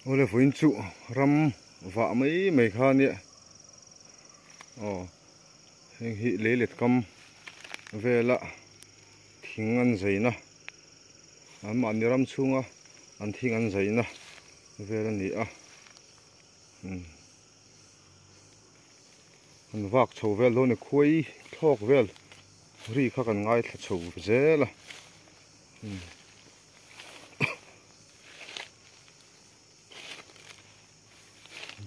Awle vawiin chu ram vah mai mai kha ania aw heng hi lei let kam vela thing an zaina an mahni ram chhunga an thing an zaina vel a ni a umm an vak chho vel dawn a ni khuai thlawk vel ri kha kan ngaithla chho zel a umm.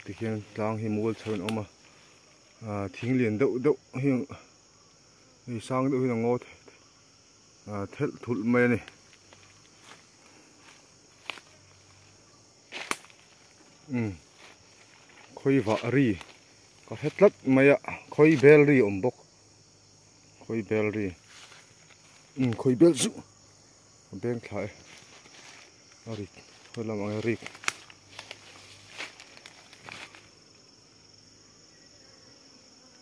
Tikhian tlang hi mual chho in a awm a ah thing lian deuh deuh hi hei sang deuh hian a ngaw ah thelh thulh mai a ni. Umm khawi vah ri ka hre tlat mai a khawi bel ri a awm bawk khawi bel ri umm khawi bel chu. A beng thla e a rik hawi lam ang e rik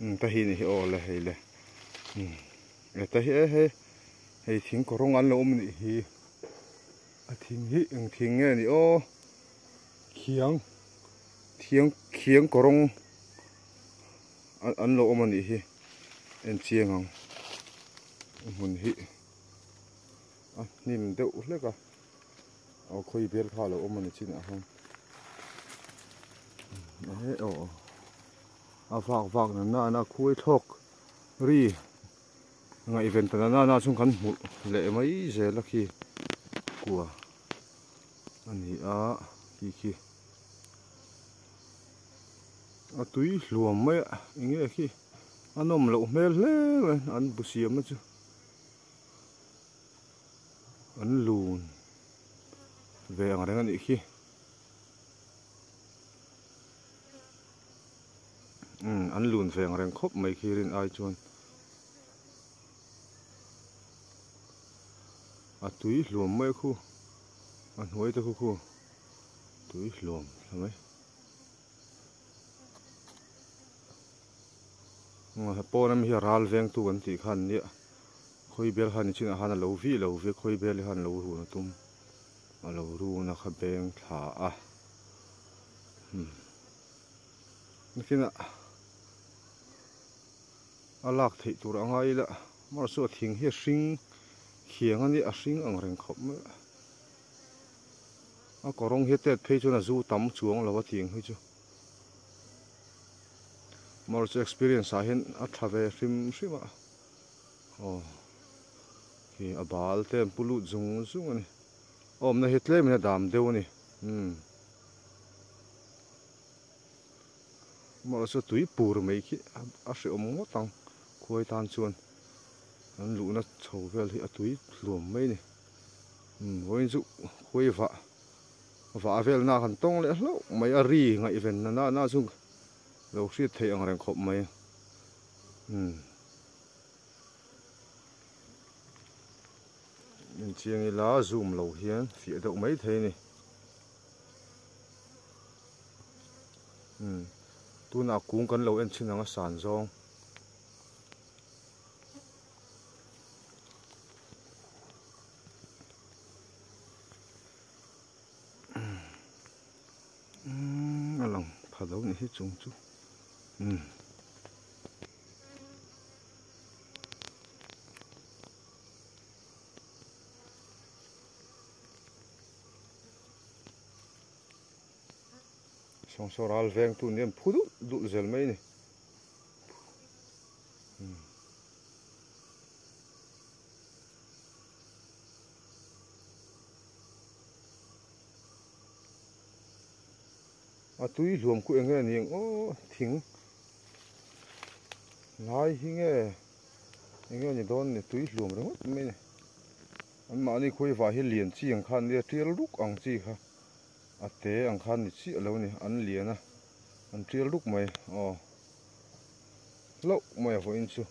umm ta hi ni hi aw le hei le umm e ta hi e hei hei thing kawr rawng an lo awm anih hi a thing hi eng thing nge ni aw khiang thiang khiang kawr rawng an lo awm anih hi en chiang ang hmun hi. A hnim deuh hlek a aw khawi bel kha a lo awm a ni chin ah hian eh aw a vak vak na nana khuai thlawk ri ngaihven ta na nana chung kan hmuh leh mai zel a khi kua a ni a khi khi a tui hluam mai a eng nge khi a nawm loh hmel hle mai an bu siam na chu. An lun ve ang reng a nih khi umm an lun ve ang reng khawp mai khi rin ai chuan a tui hluam mai khu a hnuai te khu khu tui hluam thla mai. Pawn ami hi a ral vengtu an tih kha an nia khawi bel khan nichinah khan a lo vih lo vek khawi bel hi khan lo run a tum a lo run a kha beng thla a umm nakinah a lak theih tur a ngai ila amaherawhchu a thing hi a hring khiang a nia a hring ang reng khawp mai a a kawrawng hi a tet phei chuan a zu tam chuang lo a tih ang hi chu. Amaherawhchu experience ah hian a tha ve hrim hrim a aw khi a bal te an pu lut zung zung a ni a awmna hi tlem in a dam deuh a ni umm amaherawhchu tui pur mai khi a hrehawm ngawt ang khuai tan chuan an luhna chho vel hi a tui hluam mai a ni umm vawiin chu khuai vah. Vah velna han tawng leh hlauh mai a ri ngaihven na na chu lo hriat theih ang reng khawp mai umm inchiang ila zoom lo hian fiah deuh mai thei a ni umm tunah kung kan lo en thin ang a san zawng. A lang pha lo ni hi chung chu umm. Sawngsaw ral veng tu nen phu dulh dulh zel mai a ni. A tui hluam khu eng nge ni ang aw thing lai hi nge eng nge ni dawn ni tui hluam ringawt mai a ni an mahni khawi vah hi lian chi ang khan nia tial ruk ang chi kha a te ang khan ni chiah lo a ni an lian a an tial ruk mai aw hlauh mai a vawiin chu.